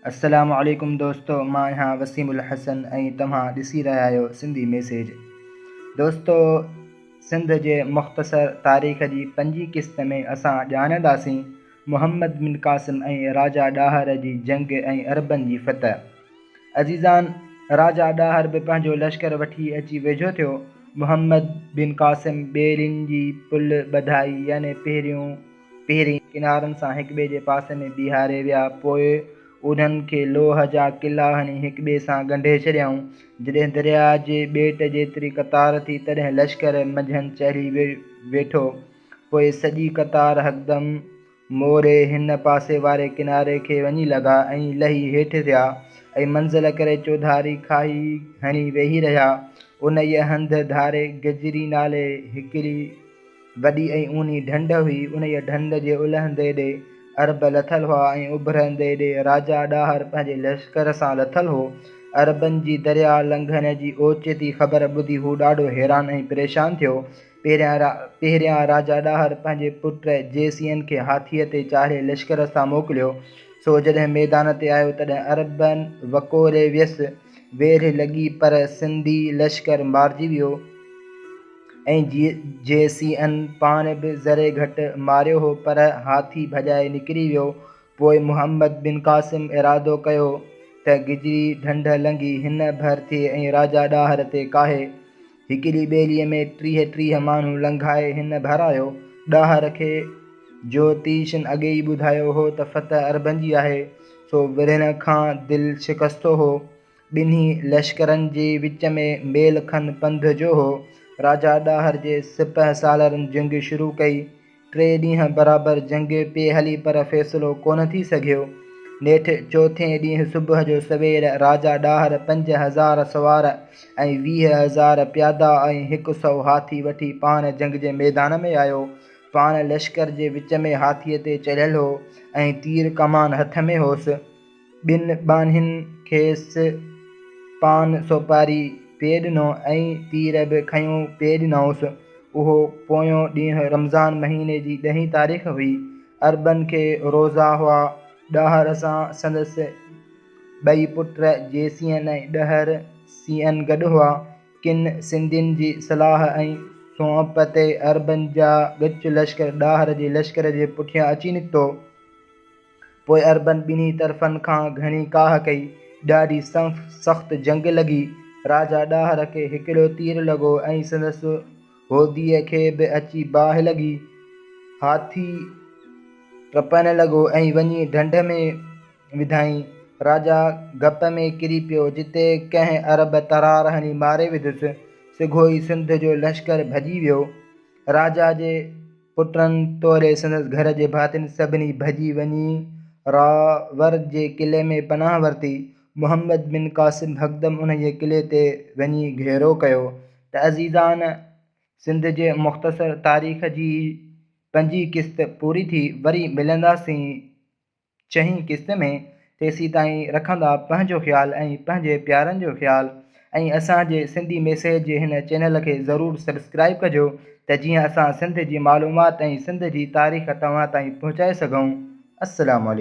السلام عليڪم دوستو مان آهيان وسيم الحسن ۽ توهان ڏسي رهيا آهيو سنڌي ميسيج. دوستو سنڌ جي مختصر تاريخ جي پنجين قسط ۾ اسان ڄاڻنداسين محمد بن قاسم ۽ راجا ڏاهر جي جنگ ۽ عربن جي فتح. عزيزان راجا ڏاهر به پنهنجو لشڪر وٺي اچي ويجهو ٿيو. محمد بن قاسم ٻيڙين جي پل ٻڌائي يعني پهريون پهرين ڪنارن سان هڪٻئي جي پاسي ۾ بيهاري ويا، پوء انهن کي لوهه جا ڪلا هڻي هڪٻئي سان ڳنڍي ڇڏيائون. جڏهن درياء جي ٻيٽ جيتري قطار ٿي، تڏهن لشڪر منجهن چڙهي ويٺو. پوء سڄي قطار هڪدم موري هن پاسي واري ڪناري کي وڃي لڳا ۽ لهي هيٺ ٿيا ۽ منزل ڪري چوڌاري کاهي هڻي ويهي رهيا. انهيء هنڌ ڌاري گجري نالي هڪڙي وڏي ۽ اونهي ڍنڍ هئي. انهيء ڍنڍ جي الهندي ڏي عرب لٿل هئا ۽ اڀرندي ڏي راجا ڏاهر پنهنجي لشڪر سان لٿل هو. عربن جي درياء لنگهڻ جي اوچتي خبر ٻڌي هو ڏاڍو حيران ۽ پريشان ٿيو. پهريان راجا ڏاهر پنهنجي پٽ جيسين کي هاٿيء تي چاڙهي لشڪر سان موڪليو، سو جڏهن ميدان تي آيو، تڏهن عربن وڪوڙي ويس. ويڙهه لڳي پر سنڌي لشڪر مارجي ويو. ۽ جيسين پاڻ به ذري گهٽ ماريو هو پر هاٿي ڀڄائي نڪري ويو. پوء محمد بن قاسم ارادو ڪيو ته گجري ڍنڍ لنگهي هن ڀر ٿئي ۽ راجا ڏاهر تي ڪاهي. هڪڙي ٻيڙيء ۾ 30 30 ماڻهو لنگهائي هن ڀر آيو. ڏاهر کي جوتيشن اڳي ئي ٻڌايو هو ته فتح عربن جي آهي، سو وڙهڻ کان دل شڪستو هو. ٻنهي لشڪرن جي وچ ۾ ميل کن پنڌ جو هو. راجا ڏاهر جي سپهه سالارن جنگ شروع ڪئي. ٽي ڏينهن برابر جنگ پئي هلي پر فيصلو ڪونه ٿي سگهيو. نيٺ چوٿين ڏينهن صبح جو سوير راجا ڏاهر 5000 سوار ۽ 20,000 پيادا ۽ 100 هاٿي وٺي پاڻ جنگ جي ميدان ۾ آيو. پاڻ لشڪر جي وچ ۾ هاٿيء تي چڙهيل هو ۽ تير ڪمان هٿ ۾ هوس. ٻن ٻانهين کيس پان سوپاري پئي ڏنو ۽ تير به کنيو پئي ڏنائونس. اهو پويون ڏينهن رمضان مهيني جي ڏهين تاريخ هئي. عربن کي روزا هئا. ڏاهر سان سندس ٻئي پٽ جيسين ۽ ڏهر سين گڏ هئا. ڪن سنڌين جي صلاح ۽ سونهپ تي عربن جا ڳچ لشڪر ڏاهر جي لشڪر جي پٺيان اچي نڪتو. پوء عربن ٻنهي طرفن کان گهڻي ڪاهه ڪئي. ڏاڍي سخت جنگ لڳي. راجا ڏاهر کي هڪڙو تير لڳو ۽ سندس هوديء کي به اچي باهه لڳي. هاٿي ٽپڻ لڳو ۽ وڃي ڍنڍ ۾ وڌائين. راجا گپ ۾ ڪري پيو، جتي ڪنهن عرب ترار هڻي ماري وڌس. سگهو ئي سنڌ جو لشڪر ڀڄي ويو. راجا جي پٽن توڙي سندس گهر جي ڀاتين سڀني ڀڄي وڃي راور جي قلعي ۾ پناهه ورتي. محمد بن قاسم هڪدم انهيء قلعي تي وڃي گهيرو ڪيو ته عزيزان سنڌ جي مختصر تاريخ جي پنجين قسط پوري ٿي، وري ملنداسين. ڇهين قسط ۾ تيسيتائين رکندا پنهنجو خيال ۽ پنهنجي پيارن جو خيال ۽ اسان جي سنڌي ميسيج جي هن چينل کي ضرور سبسڪرائيب ڪجو ته جيئن اسان سنڌ جي معلومات ۽ سنڌ جي تاريخ توهان تائين پهچائي سگهون السلام عليڪم.